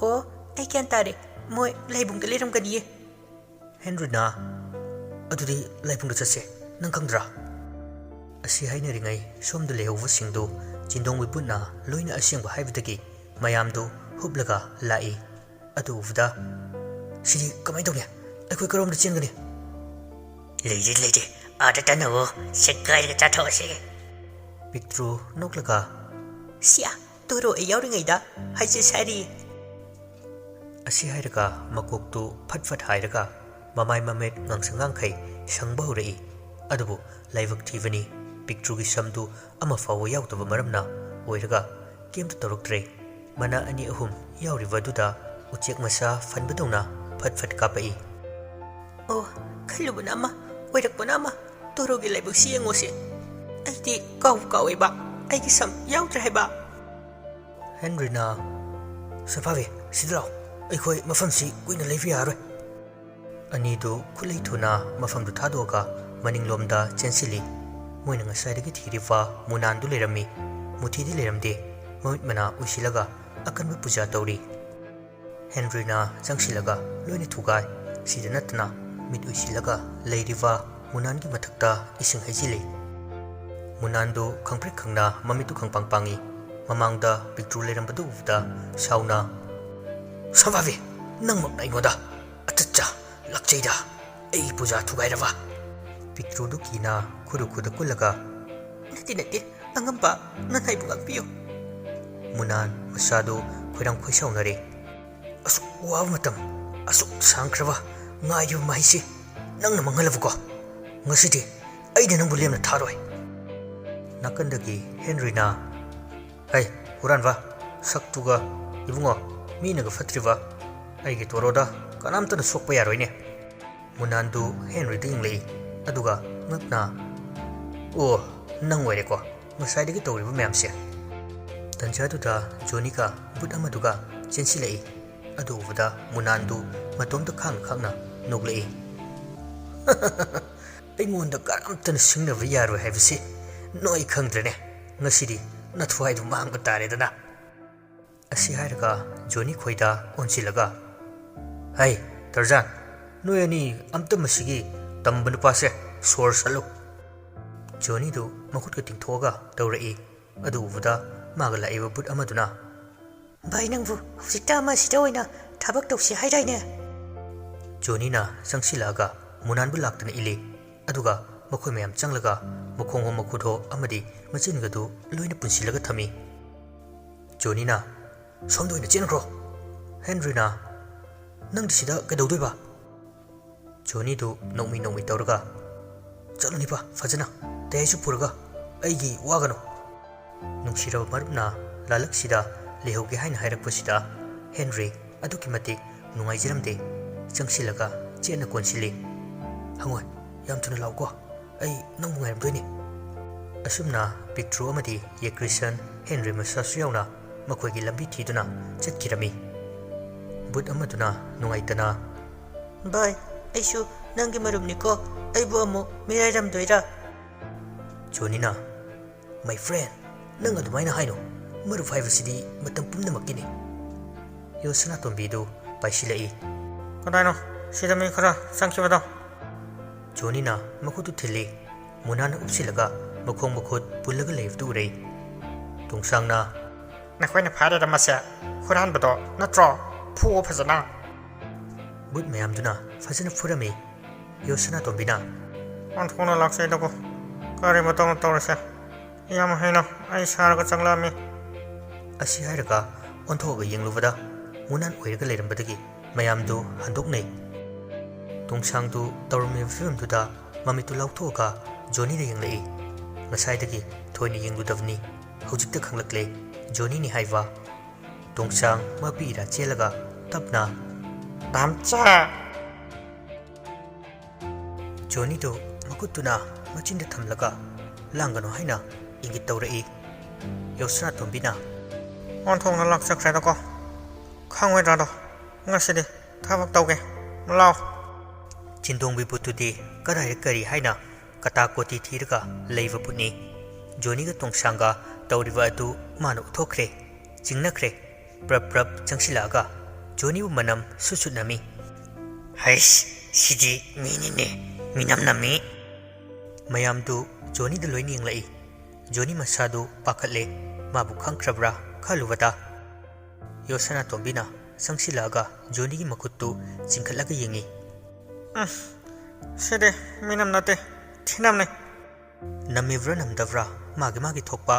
"ꯑꯣ, ꯑꯩ ꯒ꯭ꯌꯥꯟ ꯇꯥꯔꯦ, ꯃꯣꯏ ꯂꯥꯏꯕꯨꯡꯗ ꯂꯩꯔꯝꯒꯅꯤꯌꯦ꯫" ꯍꯦꯟꯔꯤꯅ, "ꯑꯗꯨꯗꯤ ꯂꯥꯏꯕꯨꯡꯗ ꯆꯠꯁꯦ, ꯅꯪ ꯈꯪꯗ꯭ꯔꯥ?" ꯑꯁꯤ ꯍꯥꯏꯅꯔꯤꯉꯩ ꯁꯣꯝꯗ ꯂꯩꯍꯧꯕꯁꯤꯡꯗꯨ ꯆꯤꯟꯗꯣꯡꯕꯤ ꯕꯨꯠꯅ ꯂꯣꯏꯅ ꯑꯁꯦꯡꯕ ꯍꯥꯏꯕꯗꯒꯤ ꯃꯌꯥꯝꯗꯨ ꯍꯨꯞꯂꯒ ꯂꯥꯛꯏ꯫ ꯑꯗꯨ ꯎꯕꯗ, "ꯁꯤꯗꯤ ꯀꯃꯥꯏꯅ ꯇꯧꯅꯤ? ꯑꯩꯈꯣꯏ ꯀꯔꯣꯝꯗ ꯆꯦꯟꯒꯅꯤ?" "ꯂꯩꯔꯦ, ꯂꯩꯔꯦ, ꯑꯥꯗ ꯇꯥꯟꯅꯧꯋꯣ, ꯁꯦꯒꯥꯏꯔꯒ ꯆꯥꯊꯣꯛꯑꯁꯦ꯫" ꯄꯤꯛꯇ꯭ꯔꯨ ꯅꯣꯛꯂꯒ, "ꯁꯤꯌꯥ, ꯇꯣꯔꯣ ꯑꯩ ꯌꯥꯎꯔꯤꯉꯩꯗ ꯍꯥꯏꯖꯦ ꯁꯥꯔꯤ꯫" ꯑꯁꯤ ꯍꯥꯏꯔꯒ ꯃꯀꯣꯛꯇꯨ ꯐꯠ ꯐꯠ ꯍꯥꯏꯔꯒ ꯃꯃꯥꯏ ꯃꯃꯤꯠ ꯉꯥꯡꯁꯪ ꯉꯥꯡꯈꯩ ꯁꯪꯕ ꯍꯧꯔꯛꯏ꯫ ꯑꯗꯨꯕꯨ ꯂꯥꯏꯕꯛ ꯊꯤꯕꯅꯤ, ꯄꯤꯛꯇ꯭ꯔꯨꯒꯤ ꯁꯝꯗꯨ ꯑꯃ ꯐꯥꯎꯕ ꯌꯥꯎꯗꯕ ꯃꯔꯝꯅ ꯑꯣꯏꯔꯒ ꯀꯩꯝꯇ ꯇꯧꯔꯛꯇ꯭ꯔꯦ꯫ ꯃꯅꯥ ꯑꯅꯤ ꯑꯍꯨꯝ ꯌꯥꯎꯔꯤꯕ ꯑꯗꯨꯗ ꯎꯆꯦꯛ ꯃꯆꯥ ꯐꯟꯕꯗꯧꯅ ꯐꯠ ꯐꯠ ꯀꯥꯞꯄꯛꯏ꯫ "ꯑꯣ, ꯈꯜꯂꯨꯕꯅ ꯑꯃ, ꯑꯣꯏꯔꯛꯄꯅ ꯑꯃ꯫ ꯇꯣꯔꯣꯒꯤ ꯂꯥꯏꯕꯛꯁꯤ ꯌꯦꯡꯉꯣꯁꯦ꯫ ꯑꯩꯗꯤ ꯀꯥꯎꯕꯨ ꯀꯥꯎꯋꯦꯕ, ꯑꯩꯒꯤ ꯁꯝ ꯌꯥꯎꯗ꯭ꯔꯦ ꯍꯥꯏꯕ꯫" ꯍꯦꯟꯔꯤꯅ, "ꯁꯐꯥꯕꯤ, ꯁꯤꯗ ꯂꯥꯛꯑꯣ꯫ ꯑꯩꯈꯣꯏ ꯃꯐꯝꯁꯤ ꯀꯨꯏꯅ ꯂꯩꯕ ꯌꯥꯔꯔꯣꯏ꯫" ꯑꯅꯤꯗꯨ ꯈꯨꯠꯂꯩ ꯊꯨꯅ ꯃꯐꯝꯗꯨ ꯊꯥꯗꯣꯛꯑꯒ ꯃꯅꯤꯡꯂꯣꯝꯗ ꯆꯦꯟꯁꯤꯜꯂꯤ꯫ ꯃꯣꯏꯅ ꯉꯁꯥꯏꯗꯒꯤ ꯊꯤꯔꯤꯕ ꯃꯨꯅꯥꯟꯗꯨ ꯂꯩꯔꯝꯃꯤ꯫ ꯃꯨꯊꯤꯗꯤ ꯂꯩꯔꯝꯗꯦ꯫ ꯃꯃꯤꯠ ꯃꯅꯥ ꯎꯏꯁꯤꯜꯂꯒ ꯑꯀꯟꯕ ꯄꯨꯖꯥ ꯇꯧꯔꯤ꯫ ꯍꯦꯟꯔꯤꯅ ꯆꯪꯁꯤꯜꯂꯒ ꯂꯣꯏꯅ ꯊꯨꯒꯥꯏ꯫ ꯁꯤꯗ ꯅꯠꯇꯅ ꯃꯤꯠ ꯎꯏꯁꯤꯜꯂꯒ ꯂꯩꯔꯤꯕ ꯃꯨꯅꯥꯟꯒꯤ ꯃꯊꯛꯇ ꯏꯁꯤꯡ ꯍꯩꯖꯤꯜꯂꯤ꯫ ꯃꯨꯅꯥꯟꯗꯨ ꯈꯪꯄ꯭ꯔꯦꯛ ꯈꯪꯅ ꯃꯃꯤꯠꯇꯨ ꯈꯪꯄꯥꯡ ꯄꯥꯡꯏ꯫ ꯃꯃꯥꯡꯗ ꯄꯤꯛꯇ꯭ꯔꯨ ꯂꯩꯔꯝꯕꯗꯨ ꯎꯕꯗ ꯁꯥꯎꯅ, "ꯁꯐꯥꯕꯤ, ꯅꯪꯃꯛꯅ ꯑꯩꯉꯣꯟꯗ, ꯑꯆꯠꯆꯥ, ꯂꯥꯛꯆꯩꯗ, ꯑꯩ ꯄꯨꯖꯥ ꯊꯨꯒꯥꯏꯔꯕ?" ꯄꯤꯛꯇ꯭ꯔꯨꯗꯨ ꯀꯤꯅ ꯈꯨꯔꯨ ꯈꯨꯗ ꯀꯨꯜꯂꯒ, "ꯅꯠꯇꯦ, ꯅꯠꯇꯦ, ꯑꯉꯝꯕ, ꯅꯅꯥꯏꯕꯨ ꯉꯥꯛꯄꯤꯌꯨ꯫" ꯃꯨꯅꯥꯟ ꯃꯁꯥꯗꯨ ꯈꯣꯏꯔꯥꯡ ꯈꯣꯏꯁꯥꯎꯅꯔꯦ꯫ "ꯑꯁꯨꯛ ꯋꯥꯕ ꯃꯇꯝ, ꯑꯁꯨꯛ ꯁꯥꯡꯈ꯭ꯔꯕ ꯉꯥꯏꯔꯤꯕ ꯃꯍꯩꯁꯤ ꯅꯪꯅ ꯃꯥꯡꯍꯜꯂꯕꯀꯣ? ꯉꯁꯤꯗꯤ ꯑꯩꯅ ꯅꯪꯕꯨ ꯂꯦꯝꯅ ꯊꯥꯔꯣꯏ꯫" ꯅꯥꯀꯟꯗꯒꯤ ꯍꯦꯟꯔꯤꯅ, "ꯍꯩ, ꯍꯨꯔꯥꯟꯕ, ꯁꯛꯇꯨꯒ, ꯏꯕꯨꯡꯉꯣ, ꯃꯤꯅꯒ ꯐꯠꯇ꯭ꯔꯤꯕ? ꯑꯩꯒꯤ ꯇꯣꯔꯣꯗ ꯀꯅꯥꯝꯇꯅ ꯁꯣꯛꯄ ꯌꯥꯔꯣꯏꯅꯦ꯫" ꯃꯨꯅꯥꯟꯗꯨ ꯍꯦꯟꯔꯤꯗ ꯌꯦꯡꯂꯛꯏ, ꯑꯗꯨꯒ ꯉꯛꯅ, "ꯑꯣ, ꯅꯪ ꯑꯣꯏꯔꯦꯀꯣ ꯉꯁꯥꯏꯗꯒꯤ ꯇꯧꯔꯤꯕ ꯃꯌꯥꯝꯁꯦ?" ꯇꯟꯖꯥꯗꯨꯗ ꯖꯣꯅꯤꯒ ꯕꯨꯠ ꯑꯃꯗꯨꯒ ꯆꯦꯟꯁꯤꯜꯂꯛꯏ꯫ ꯑꯗꯨ ꯎꯕꯗ ꯃꯨꯅꯥꯟꯗꯨ ꯃꯇꯣꯝꯇ ꯈꯥꯡ ꯈꯥꯡꯅ ꯅꯣꯛꯂꯛꯏ꯫ "ꯑꯩꯉꯣꯟꯗ ꯀꯅꯥꯝꯇꯅ ꯁꯤꯡꯅꯕ ꯌꯥꯔꯣꯏ ꯍꯥꯏꯕꯁꯤ ꯅꯣꯏ ꯈꯪꯗ꯭ꯔꯦꯅꯦ꯫ ꯉꯁꯤꯗꯤ ꯅꯊ꯭ꯋꯥꯏꯗꯨ ꯃꯥꯡꯕ ꯇꯥꯔꯦꯗꯅ꯫" ꯑꯁꯤ ꯍꯥꯏꯔꯒ ꯖꯣꯅꯤ ꯈꯣꯏꯗ ꯑꯣꯟꯁꯤꯜꯂꯒ, "ꯍꯩ, ꯇꯔꯖꯥꯟ, ꯅꯣꯏ ꯑꯅꯤ ꯑꯝꯇ ꯃꯁꯤꯒꯤ ꯇꯝꯕ ꯅꯨꯄꯥꯁꯦ ꯁꯣꯔ ꯁꯠꯂꯨ꯫" ꯖꯣꯅꯤꯗꯨ ꯃꯈꯨꯠꯀ ꯇꯤꯡꯊꯣꯛꯑꯒ ꯇꯧꯔꯛꯏ꯫ ꯑꯗꯨ ꯎꯕꯗ ꯃꯥꯒ ꯂꯥꯛꯏꯕ ꯕꯨꯠ ꯑꯃꯗꯨꯅ, "ꯚꯥꯏ, ꯅꯪꯕꯨ ꯍꯧꯖꯤꯛꯇ ꯑꯃ ꯁꯤꯗ ꯑꯣꯏꯅ ꯊꯕꯛ ꯇꯧꯁꯤ ꯍꯥꯏꯗꯥꯏꯅꯦ?" ꯖꯣꯅꯤꯅ ꯆꯪꯁꯤꯜꯂꯛꯑꯒ ꯃꯨꯅꯥꯟꯕꯨ ꯂꯥꯛꯇꯅ ꯏꯜꯂꯤ꯫ ꯑꯗꯨꯒ ꯃꯈꯣꯏ ꯃꯌꯥꯝ ꯆꯪꯂꯒ ꯃꯈꯣꯡꯍꯣ ꯃꯈꯨꯠꯍꯣ ꯑꯃꯗꯤ ꯃꯆꯤꯟꯒꯗꯨ ꯂꯣꯏꯅ ꯄꯨꯟꯁꯤꯜꯂꯒ ꯊꯝꯃꯤ꯫ ꯖꯣꯅꯤꯅ, "ꯁꯣꯝꯗ ꯑꯣꯏꯅ ꯆꯦꯟꯈ꯭ꯔꯣ꯫" ꯍꯦꯟꯔꯤꯅ, "ꯅꯪꯗꯤ ꯁꯤꯗ ꯀꯩꯗꯧꯗꯣꯏꯕ?" ꯖꯣꯅꯤꯗꯨ ꯅꯣꯛꯃꯤ ꯅꯣꯛꯃꯤ ꯇꯧꯔꯒ, "ꯆꯠꯂꯨꯅꯤꯄꯥ, ꯐꯖꯅ ꯇꯌꯥꯏꯁꯨ ꯄꯨꯔꯒ, ꯑꯩꯒꯤ ꯋꯥꯒꯅꯨ꯫" ꯅꯨꯡꯁꯤꯔꯕ ꯃꯔꯨꯞꯅ ꯂꯥꯂꯛꯁꯤꯗ ꯂꯩꯍꯧꯒꯦ ꯍꯥꯏꯅ ꯍꯥꯏꯔꯛꯄꯁꯤꯗ ꯍꯦꯟꯔꯤ ꯑꯗꯨꯛꯀꯤ ꯃꯇꯤꯛ ꯅꯨꯡꯉꯥꯏꯖꯔꯝꯗꯦ꯫ ꯆꯪꯁꯤꯜꯂꯒ ꯆꯦꯠꯅ ꯀꯣꯟꯁꯤꯜꯂꯤ꯫ "ꯍꯪꯉꯣꯏ, ꯌꯥꯝ ꯊꯨꯅ ꯂꯥꯛꯎꯀꯣ, ꯑꯩ ꯅꯪꯕꯨ ꯉꯥꯏꯔꯝꯗꯣꯏꯅꯤ"꯫ ꯑꯁꯨꯝꯅ ꯄꯤꯛꯇ꯭ꯔꯨ ꯑꯃꯗꯤ ꯌꯦꯀ꯭ꯔꯤꯁꯟ ꯍꯦꯟꯔꯤ ꯃꯁꯥꯁꯨ ꯌꯥꯎꯅ ꯃꯈꯣꯏꯒꯤ ꯂꯝꯕꯤ ꯊꯤꯗꯨꯅ ꯆꯠꯈꯤꯔꯝꯃꯤ꯫ ꯕꯨꯠ ꯑꯃꯗꯨꯅ ꯅꯨꯡꯉꯥꯏꯇꯅ, "ꯚꯥꯏ, ꯑꯩꯁꯨ ꯅꯪꯒꯤ ꯃꯔꯨꯞꯅꯤꯀꯣ, ꯑꯩꯕꯨ ꯑꯃꯨꯛ ꯃꯤꯔꯥꯏꯔꯝꯗꯣꯏꯔꯥ?" ꯖꯣꯅꯤꯅ, "My friend, ꯅꯪ ꯑꯗꯨꯃꯥꯏꯅ ꯍꯥꯏꯅꯣ, ꯃꯔꯨꯞ ꯍꯥꯏꯕꯁꯤꯗꯤ ꯃꯇꯝ ꯄꯨꯝꯅꯃꯛꯀꯤꯅꯤ"꯫ ꯌꯣ ꯁꯅꯥꯇꯣꯝꯕꯤꯗꯨ ꯄꯥꯏꯁꯤꯜꯂꯛꯏ꯫ "ꯀꯗꯥꯏꯅꯣ ꯁꯤꯗ ꯃꯤ ꯈꯔ ꯆꯪꯈꯤꯕꯗꯣ?" ꯖꯣꯅꯤꯅ ꯃꯈꯨꯠꯇꯨ ꯊꯤꯜꯂꯤ꯫ ꯃꯨꯅꯥꯟꯅ ꯎꯞꯁꯤꯜꯂꯒ ꯃꯈꯣꯡ ꯃꯈꯨꯠ ꯄꯨꯜꯂꯒ ꯂꯩꯕꯗꯨ ꯎꯔꯦ꯫ ꯇꯣꯡꯁꯥꯡꯅ, "ꯅꯈꯣꯏꯅ ꯐꯥꯔꯤꯔ ꯃꯁꯦ? ꯍꯨꯔꯥꯟꯕꯗꯣ ꯅꯠꯇ꯭ꯔꯣ? ꯐꯨꯑꯣ ꯐꯖꯅ"꯫ ꯕꯨꯠ ꯃꯌꯥꯝꯗꯨꯅ ꯐꯖꯅ ꯐꯨꯔꯝꯃꯤ꯫ ꯌꯣ ꯁꯅꯥꯇꯣꯝꯕꯤꯅ, "ꯑꯣꯟꯊꯣꯛꯅ ꯂꯥꯛꯆꯩꯗꯀꯣ, ꯀꯔꯤ ꯃꯇꯧꯅ ꯇꯧꯔꯤꯁꯦ? ꯌꯥꯝ ꯍꯩꯅ ꯑꯩ ꯁꯥꯔꯒ ꯆꯪꯂꯛꯑꯝꯃꯤ"꯫ ꯑꯁꯤ ꯍꯥꯏꯔꯒ ꯑꯣꯟꯊꯣꯛꯑꯒ ꯌꯦꯡꯂꯨꯕꯗ ꯃꯨꯅꯥꯟ ꯑꯣꯏꯔꯒ ꯂꯩꯔꯝꯕꯗꯒꯤ ꯃꯌꯥꯝꯗꯨ ꯍꯟꯗꯣꯛꯅꯩ꯫ ꯇꯣꯡꯁꯥꯡꯗꯨ ꯇꯧꯔꯝꯃꯤꯕ ꯐꯤꯕꯝꯗꯨꯗ ꯃꯃꯤꯠꯇꯨ ꯂꯥꯎꯊꯣꯛꯑꯒ ꯖꯣꯅꯤꯗ ꯌꯦꯡꯂꯛꯏ꯫ ꯉꯁꯥꯏꯗꯒꯤ ꯊꯣꯏꯅ ꯌꯦꯡꯂꯨꯗꯕꯅꯤ, ꯍꯧꯖꯤꯛꯇ ꯈꯪꯂꯛꯂꯦ ꯖꯣꯅꯤꯅꯤ ꯍꯥꯏꯕ꯫ ꯇꯣꯡꯁꯥꯡ ꯃꯄꯤ ꯏꯔꯥ ꯆꯦꯜꯂꯒ ꯇꯞꯅ, "ꯇꯥꯝꯆꯥ!" ꯖꯣꯅꯤꯗꯨ ꯃꯈꯨꯠꯇꯨꯅ ꯃꯆꯤꯟꯗ ꯊꯝꯂꯒ, "ꯂꯥꯡꯒꯅꯨ" ꯍꯥꯏꯅ ꯏꯪꯒꯤꯠ ꯇꯧꯔꯛꯏ꯫ ꯌꯣ ꯁꯅꯥꯇꯣꯝꯕꯤꯅ, "ꯑꯣꯟꯊꯣꯛꯅ ꯂꯥꯛꯆꯈ꯭ꯔꯦꯗꯀꯣ, ꯈꯪꯉꯣꯏꯗ꯭ꯔꯥꯗꯣ, ꯉꯁꯤꯗꯤ ꯊꯕꯛ ꯇꯧꯒꯦ, ꯂꯥꯎ"꯫ ꯆꯤꯟꯗꯣꯡꯕꯤ ꯕꯨꯠꯇꯨꯗꯤ ꯀꯗꯥꯏꯗ ꯀꯔꯤ ꯍꯥꯏꯅ ꯀꯇꯥ ꯀꯣꯇꯤ ꯊꯤꯔꯒ ꯂꯩꯕ ꯕꯨꯠꯅꯤ꯫ ꯖꯣꯅꯤꯒ ꯇꯣꯡꯁꯥꯡꯒ ꯇꯧꯔꯤꯕ ꯑꯗꯨ ꯃꯥꯅ ꯎꯊꯣꯛꯈ꯭ꯔꯦ꯫ ꯆꯤꯡꯅꯈ꯭ꯔꯦ꯫ ꯄ꯭ꯔꯞ ꯄ꯭ꯔꯞ ꯆꯪꯁꯤꯜꯂꯛꯑꯒ ꯖꯣꯅꯤꯕꯨ ꯃꯅꯝ ꯁꯨꯠ ꯁꯨꯠ ꯅꯝꯃꯤ꯫ "ꯍꯩꯁ, ꯁꯤꯗꯤ ꯃꯤꯅꯤꯅꯦ, ꯃꯤꯅꯝ ꯅꯝꯃꯤ"꯫ ꯃꯌꯥꯝꯗꯨ ꯖꯣꯅꯤꯗ ꯂꯣꯏꯅ ꯌꯦꯡꯂꯛꯏ꯫ ꯖꯣꯅꯤ ꯃꯁꯥꯗꯨ ꯄꯥꯈꯠꯂꯦ꯫ ꯃꯥꯕꯨ ꯈꯪꯈ꯭ꯔꯕ꯭ꯔꯥ ꯈꯜꯂꯨꯕꯗ꯫ ꯌꯣ ꯁꯅꯥꯇꯣꯝꯕꯤꯅ ꯆꯪꯁꯤꯜꯂꯛꯑꯒ ꯖꯣꯅꯤꯒꯤ ꯃꯈꯨꯠꯇꯨ ꯆꯤꯡꯈꯠꯂꯒ ꯌꯦꯡꯉꯤ꯫ "ꯎꯝ, ꯁꯤꯗꯤ ꯃꯤꯅꯝ ꯅꯠꯇꯦ, ꯊꯤꯅꯝꯅꯤ"꯫ ꯅꯝꯃꯤꯕ꯭ꯔꯥ ꯅꯝꯗꯕ꯭ꯔꯥ ꯃꯥꯒꯤ ꯃꯥꯒꯤ ꯊꯣꯛꯄ꯫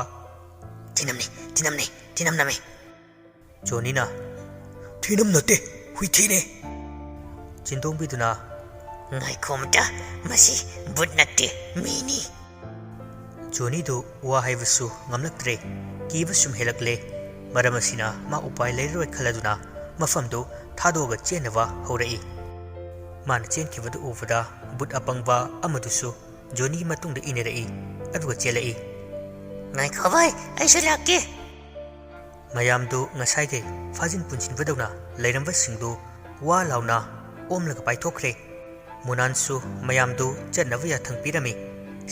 "ꯊꯤꯅꯝꯅꯤ, ꯊꯤꯅꯝꯅꯤ, ꯊꯤꯅꯝ ꯅꯝꯃꯤ"꯫ ꯖꯣꯅꯤꯅ, "ꯊꯤꯅꯝ ꯅꯠꯇꯦ, ꯍꯨꯏꯊꯤꯅꯦ"꯫ ꯆꯤꯟꯗꯣꯡꯕꯤꯗꯨꯅ, "ꯉꯥꯏꯈꯣ ꯑꯃꯇ, ꯃꯁꯤ ꯕꯨꯠ ꯅꯠꯇꯦ, ꯃꯤꯅꯤ"꯫ ꯖꯣꯅꯤꯗꯨ ꯋꯥ ꯍꯥꯏꯕꯁꯨ ꯉꯝꯂꯛꯇ꯭ꯔꯦ꯫ ꯀꯤꯕ ꯁꯨꯝ ꯍꯦꯜꯂꯛꯂꯦ꯫ ꯃꯔꯝ ꯑꯁꯤꯅ ꯃꯥ ꯎꯄꯥꯏ ꯂꯩꯔꯔꯣꯏ ꯈꯜꯂꯗꯨꯅ ꯃꯐꯝꯗꯨ ꯊꯥꯗꯣꯛꯑꯒ ꯆꯦꯟꯅꯕ ꯍꯧꯔꯛꯏ꯫ ꯃꯥꯅ ꯆꯦꯟꯈꯤꯕꯗꯨ ꯎꯕꯗ ꯚꯨꯠ ꯑꯄꯪꯕ ꯑꯃꯗꯨꯁꯨ ꯖꯣꯅꯤꯒꯤ ꯃꯇꯨꯡꯗ ꯏꯟꯅꯔꯛꯏ, ꯑꯗꯨꯒ ꯆꯦꯜꯂꯛꯏ꯫ "ꯉꯥꯏꯈꯣ ꯚꯥꯏ, ꯑꯩꯁꯨ ꯂꯥꯛꯀꯦ!" ꯃꯌꯥꯝꯗꯨ ꯉꯁꯥꯏꯈꯩ ꯐꯥꯖꯤꯟ ꯄꯨꯟꯁꯤꯟꯕꯗꯧꯅ ꯂꯩꯔꯝꯕꯁꯤꯡꯗꯨ ꯋꯥ ꯂꯥꯎꯅ ꯑꯣꯝꯂꯒ ꯄꯥꯏꯊꯣꯛꯈ꯭ꯔꯦ꯫ ꯃꯨꯅꯥꯟꯁꯨ ꯃꯌꯥꯝꯗꯨ ꯆꯠꯅꯕ ꯌꯥꯊꯪ ꯄꯤꯔꯝꯃꯤ꯫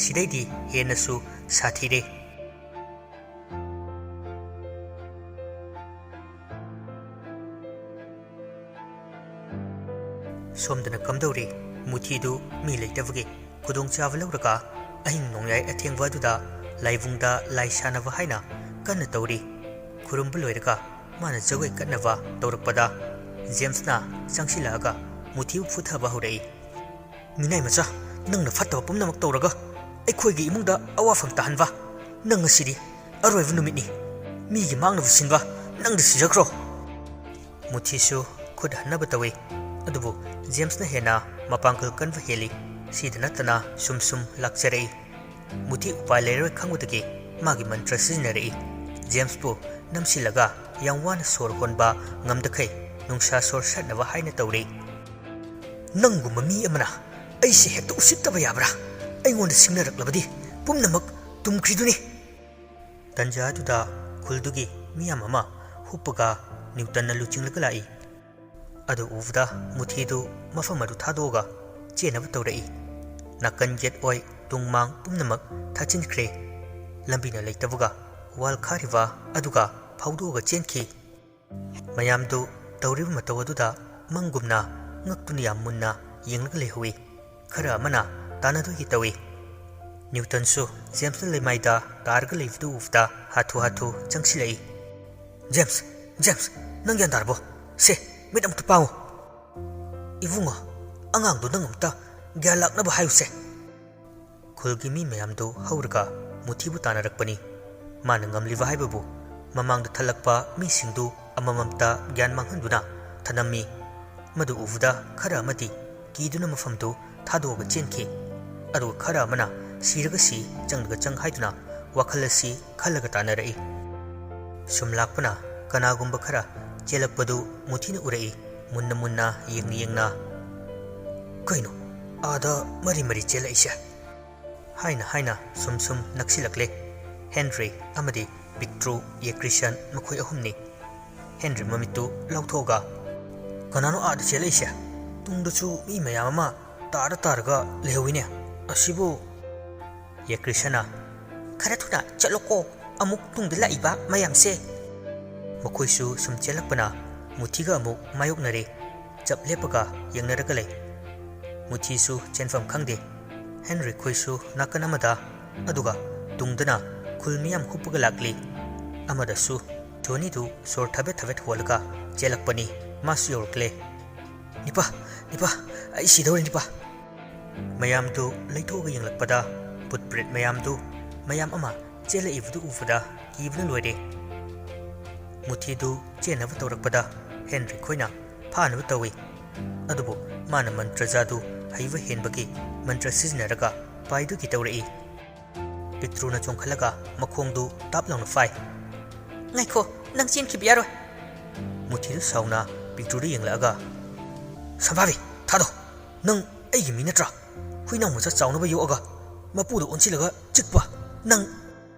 ꯁꯤꯗꯩꯗꯤ ꯍꯦꯟꯅꯁꯨ ꯁꯥꯊꯤꯔꯦ꯫ ꯁꯣꯝꯗꯅ ꯀꯝꯗꯧꯔꯤ? ꯃꯨꯊꯤꯗꯨ ꯃꯤ ꯂꯩꯇꯕꯒꯤ ꯈꯨꯗꯣꯡꯆꯥꯕ ꯂꯧꯔꯒ ꯑꯍꯤꯡ ꯅꯣꯡꯌꯥꯏ ꯑꯊꯦꯡꯕ ꯑꯗꯨꯗ ꯂꯥꯏꯕꯨꯡꯗ ꯂꯥꯏ ꯁꯥꯟꯅꯕ ꯍꯥꯏꯅ ꯀꯟꯅ ꯇꯧꯔꯤ꯫ ꯈꯨꯔꯨꯝꯕ ꯂꯣꯏꯔꯒ ꯃꯥꯅ ꯖꯒꯣꯏ ꯀꯠꯅꯕ ꯇꯧꯔꯛꯄꯗ ꯖꯦꯝꯁꯅ ꯆꯪꯁꯤꯜꯂꯛꯑꯒ ꯃꯨꯊꯤꯕꯨ ꯐꯨꯊꯕ ꯍꯧꯔꯛꯏ꯫ "ꯃꯤꯅꯥꯏ ꯃꯆꯥ, ꯅꯪꯅ ꯐꯠꯇꯕ ꯄꯨꯝꯅꯃꯛ ꯇꯧꯔꯒ ꯑꯩꯈꯣꯏꯒꯤ ꯏꯃꯨꯡꯗ ꯑꯋꯥꯐꯝ ꯇꯥꯍꯟꯕ꯫ ꯅꯪ ꯉꯁꯤꯗꯤ ꯑꯔꯣꯏꯕ ꯅꯨꯃꯤꯠꯅꯤ꯫ ꯃꯤꯒꯤ ꯃꯥꯡꯅꯕ ꯁꯤꯟꯕ, ꯅꯪꯗꯤ ꯁꯤꯖꯈ꯭ꯔꯣ!" ꯃꯨꯊꯤꯁꯨ ꯈꯨꯠ ꯍꯟꯅꯕ ꯇꯧꯏ, ꯑꯗꯨꯕꯨ ꯖꯦꯝꯁꯅ ꯍꯦꯟꯅ ꯃꯄꯥꯡꯒꯜ ꯀꯟꯕ ꯍꯦꯜꯂꯤ꯫ ꯁꯤꯗ ꯅꯠꯇꯅ ꯁꯨꯝ ꯁꯨꯝ ꯂꯥꯛꯆꯔꯛꯏ꯫ ꯃꯨꯊꯤ ꯎꯄꯥꯏ ꯂꯩꯔꯔꯣꯏ ꯈꯪꯕꯗꯒꯤ ꯃꯥꯒꯤ ꯃꯟꯇ꯭ꯔ ꯁꯤꯖꯤꯟꯅꯔꯛꯏ꯫ ꯖꯦꯝꯁꯄꯨ ꯅꯝꯁꯤꯜꯂꯒ ꯌꯥꯝ ꯋꯥꯅ ꯁꯣꯔ ꯍꯣꯟꯕ ꯉꯝꯗꯈꯩ ꯅꯨꯡꯁꯥ ꯁꯣꯔ ꯁꯠꯅꯕ ꯍꯥꯏꯅ ꯇꯧꯔꯤ꯫ "ꯅꯪꯒꯨꯝꯕ ꯃꯤ ꯑꯃꯅ ꯑꯩꯁꯦ ꯍꯦꯛꯇ ꯎꯁꯤꯠꯇꯕ ꯌꯥꯕ꯭ꯔꯥ? ꯑꯩꯉꯣꯟꯗ ꯁꯤꯡꯅꯔꯛꯂꯕꯗꯤ ꯄꯨꯝꯅꯃꯛ ꯇꯨꯝꯈ꯭ꯔꯤꯗꯨꯅꯤ!" ꯇꯟꯖꯥ ꯑꯗꯨꯗ ꯈꯨꯜꯗꯨꯒꯤ ꯃꯤꯌꯥꯝ ꯑꯃ ꯍꯨꯞꯄꯒ ꯅ꯭ꯌꯨꯇꯟꯅ ꯂꯨꯆꯤꯡꯂꯒ ꯂꯥꯛꯏ꯫ ꯑꯗꯨ ꯎꯕꯗ ꯃꯨꯊꯤꯗꯨ ꯃꯐꯝ ꯑꯗꯨ ꯊꯥꯗꯣꯛꯑꯒ ꯆꯦꯟꯅꯕ ꯇꯧꯔꯛꯏ꯫ ꯅꯥꯀꯟ ꯌꯦꯠ ꯑꯣꯏ ꯇꯨꯡ ꯃꯥꯡ ꯄꯨꯝꯅꯃꯛ ꯊꯥꯆꯤꯟꯈ꯭ꯔꯦ꯫ ꯂꯝꯕꯤꯅ ꯂꯩꯇꯕꯒ ꯋꯥꯜ ꯈꯥꯔꯤꯕ ꯑꯗꯨꯒ ꯐꯥꯎꯗꯣꯛꯑꯒ ꯆꯦꯟꯈꯤ꯫ ꯃꯌꯥꯝꯗꯨ ꯇꯧꯔꯤꯕ ꯃꯇꯧ ꯑꯗꯨꯗ ꯃꯪꯒꯨꯝꯅ ꯉꯛꯇꯨꯅ ꯌꯥꯝ ꯃꯨꯟꯅ ꯌꯦꯡꯂꯒ ꯂꯩꯍꯧꯏ꯫ ꯈꯔ ꯑꯃꯅ ꯇꯥꯟꯅꯗꯣꯏꯒꯤ ꯇꯧꯏ꯫ ꯅ꯭ꯌꯨꯇꯟꯁꯨ ꯖꯦꯝꯁꯅ ꯂꯩꯃꯥꯏꯗ ꯇꯥꯔꯒ ꯂꯩꯕꯗꯨ ꯎꯕꯗ ꯍꯥꯊꯨ ꯍꯥꯊꯨ ꯆꯪꯁꯤꯜꯂꯛꯏ꯫ "ꯖꯦꯝꯁ, ꯖꯦꯝꯁ, ꯅꯪ ꯒ꯭ꯌꯥꯟ ꯇꯥꯔꯕꯣ? ꯁꯦ, ꯃꯤꯠ ꯑꯃꯨꯛꯇ ꯄꯥꯡꯉꯨ꯫ ꯏꯕꯨꯡꯉꯣ, ꯑꯉꯥꯡꯗꯣ ꯅꯪ ꯑꯃꯨꯛꯇ ꯒ꯭ꯌꯥꯟ ꯂꯥꯛꯅꯕ ꯍꯥꯏꯌꯨꯁꯦ꯫" ꯈꯨꯜꯒꯤ ꯃꯤ ꯃꯌꯥꯝꯗꯨ ꯍꯧꯔꯒ ꯃꯨꯊꯤꯕꯨ ꯇꯥꯟꯅꯔꯛꯄꯅꯤ꯫ ꯃꯥꯅ ꯉꯝꯂꯤꯕ ꯍꯥꯏꯕꯕꯨ ꯃꯃꯥꯡꯗ ꯊꯜꯂꯛꯄ ꯃꯤꯁꯤꯡꯗꯨ ꯑꯃꯃꯝꯇ ꯒ꯭ꯌꯥꯟ ꯃꯥꯡꯍꯟꯗꯨꯅ ꯊꯅꯝꯃꯤ꯫ ꯃꯗꯨ ꯎꯕꯗ ꯈꯔ ꯑꯃꯗꯤ ꯀꯤꯗꯨꯅ ꯃꯐꯝꯗꯨ ꯊꯥꯗꯣꯛꯑꯒ ꯆꯦꯟꯈꯤ꯫ ꯑꯗꯨꯒ ꯈꯔ ꯑꯃꯅ ꯁꯤꯔꯒ ꯁꯤ, ꯆꯪꯂꯒ ꯆꯪ ꯍꯥꯏꯗꯨꯅ ꯋꯥꯈꯜ ꯑꯁꯤ ꯈꯜꯂꯒ ꯇꯥꯟꯅꯔꯛꯏ꯫ ꯁꯨꯝ ꯂꯥꯛꯄꯅ ꯀꯅꯥꯒꯨꯝꯕ ꯈꯔ ꯆꯦꯜꯂꯛꯄꯗꯨ ꯃꯨꯊꯤꯅ ꯎꯔꯛꯏ꯫ ꯃꯨꯟꯅ ꯃꯨꯟꯅ ꯌꯦꯡꯅ ꯌꯦꯡꯅ, "ꯀꯩꯅꯣ ꯑꯥꯗ ꯃꯔꯤ ꯃꯔꯤ ꯆꯦꯜꯂꯛꯏꯁꯦ?" ꯍꯥꯏꯅ ꯍꯥꯏꯅ ꯁꯨꯝ ꯁꯨꯝ ꯅꯛꯁꯤꯜꯂꯛꯂꯦ꯫ ꯍꯦꯟꯔꯤ ꯑꯃꯗꯤ ꯄꯤꯛꯇ꯭ꯔꯨ ꯌꯦꯀ꯭ꯔꯤꯁꯟ ꯃꯈꯣꯏ ꯑꯍꯨꯝꯅꯤ꯫ ꯍꯦꯟꯔꯤ ꯃꯃꯤꯠꯇꯨ ꯂꯥꯎꯊꯣꯛꯑꯒ, "ꯀꯅꯥꯅꯣ ꯑꯥꯗ ꯆꯦꯜꯂꯛꯏꯁꯦ? ꯇꯨꯡꯗꯁꯨ ꯃꯤ ꯃꯌꯥꯝ ꯑꯃ ꯇꯥꯔ ꯇꯥꯔꯒ ꯂꯩꯍꯧꯋꯤꯅꯦ꯫ ꯑꯁꯤꯕꯨ?" ꯌꯦꯀ꯭ꯔꯤꯁꯅ, "ꯈꯔ ꯊꯨꯅ ꯆꯠꯂꯣꯀꯣ, ꯑꯃꯨꯛ ꯇꯨꯡꯗ ꯂꯥꯛꯏꯕ ꯃꯌꯥꯝꯁꯦ꯫" ꯃꯈꯣꯏꯁꯨ ꯁꯨꯝ ꯆꯦꯜꯂꯛꯄꯅ ꯃꯨꯊꯤꯒ ꯑꯃꯨꯛ ꯃꯥꯌꯣꯛꯅꯔꯦ꯫ ꯆꯞ ꯂꯦꯞꯄꯒ ꯌꯦꯡꯅꯔꯒ ꯂꯩ꯫ ꯃꯨꯊꯤꯁꯨ ꯆꯦꯟꯐꯝ ꯈꯪꯗꯦ꯫ ꯍꯦꯟꯔꯤ ꯈꯣꯏꯁꯨ ꯅꯥꯀꯟ ꯑꯃꯗ, ꯑꯗꯨꯒ ꯇꯨꯡꯗꯅ ꯈꯨꯜ ꯃꯤꯌꯥꯝ ꯍꯨꯞꯄꯒ ꯂꯥꯛꯂꯤ꯫ ꯑꯃꯗꯁꯨ ꯖꯣꯅꯤꯗꯨ ꯁꯣꯔ ꯊꯕꯦꯠ ꯊꯕꯦꯠ ꯍꯣꯜꯂꯒ ꯆꯦꯜꯂꯛꯄꯅꯤ꯫ ꯃꯥꯁꯨ ꯌꯧꯔꯛꯂꯦ꯫ "ꯅꯤꯄꯥ, ꯅꯤꯄꯥ, ꯑꯩ ꯁꯤꯗꯧꯔꯦ ꯅꯤꯄꯥ!" ꯃꯌꯥꯝꯗꯨ ꯂꯩꯊꯣꯛꯑꯒ ꯌꯦꯡꯂꯛꯄꯗ ꯕꯨꯠ ꯄ꯭ꯔꯦꯠ ꯃꯌꯥꯝꯗꯨ ꯃꯌꯥꯝ ꯑꯃ ꯆꯦꯜꯂꯛꯏꯕꯗꯨ ꯎꯕꯗ ꯀꯤꯕꯅ ꯂꯣꯏꯔꯦ꯫ ꯃꯨꯊꯤꯗꯨ ꯆꯦꯟꯅꯕ ꯇꯧꯔꯛꯄꯗ ꯍꯦꯟꯔꯤ ꯈꯣꯏꯅ ꯐꯥꯅꯕ ꯇꯧꯏ꯫ ꯑꯗꯨꯕꯨ ꯃꯥꯅ ꯃꯟꯇ꯭ꯔ ꯖꯥꯗꯨ ꯍꯩꯕ ꯍꯦꯟꯕꯒꯤ ꯃꯟꯇ꯭ꯔ ꯁꯤꯖꯤꯟꯅꯔꯒ ꯄꯥꯏꯗꯨꯒꯤ ꯇꯧꯔꯛꯏ꯫ ꯄꯤꯛꯇ꯭ꯔꯨꯅ ꯆꯣꯡꯈꯠꯂꯒ ꯃꯈꯣꯡꯗꯨ ꯇꯥꯞ ꯂꯥꯎꯅ ꯐꯥꯏ꯫ "ꯉꯥꯏꯈꯣ, ꯅꯪ ꯆꯦꯟꯈꯤꯕ ꯌꯥꯔꯣꯏ!" ꯃꯨꯊꯤꯗꯨ ꯁꯥꯎꯅ ꯄꯤꯛꯇ꯭ꯔꯨꯗ ꯌꯦꯡꯂꯛꯑꯒ, "ꯁꯝꯐꯥꯕꯤ, ꯊꯥꯗꯣ! ꯅꯪ ꯑꯩꯒꯤ ꯃꯤ ꯅꯠꯇ꯭ꯔꯥ? ꯍꯨꯏꯅꯥꯎ ꯃꯆꯥ ꯆꯥꯎꯅꯕ ꯌꯣꯛꯑꯒ ꯃꯄꯨꯗ ꯑꯣꯟꯁꯤꯜꯂꯒ ꯆꯤꯛꯄ ꯅꯪ!"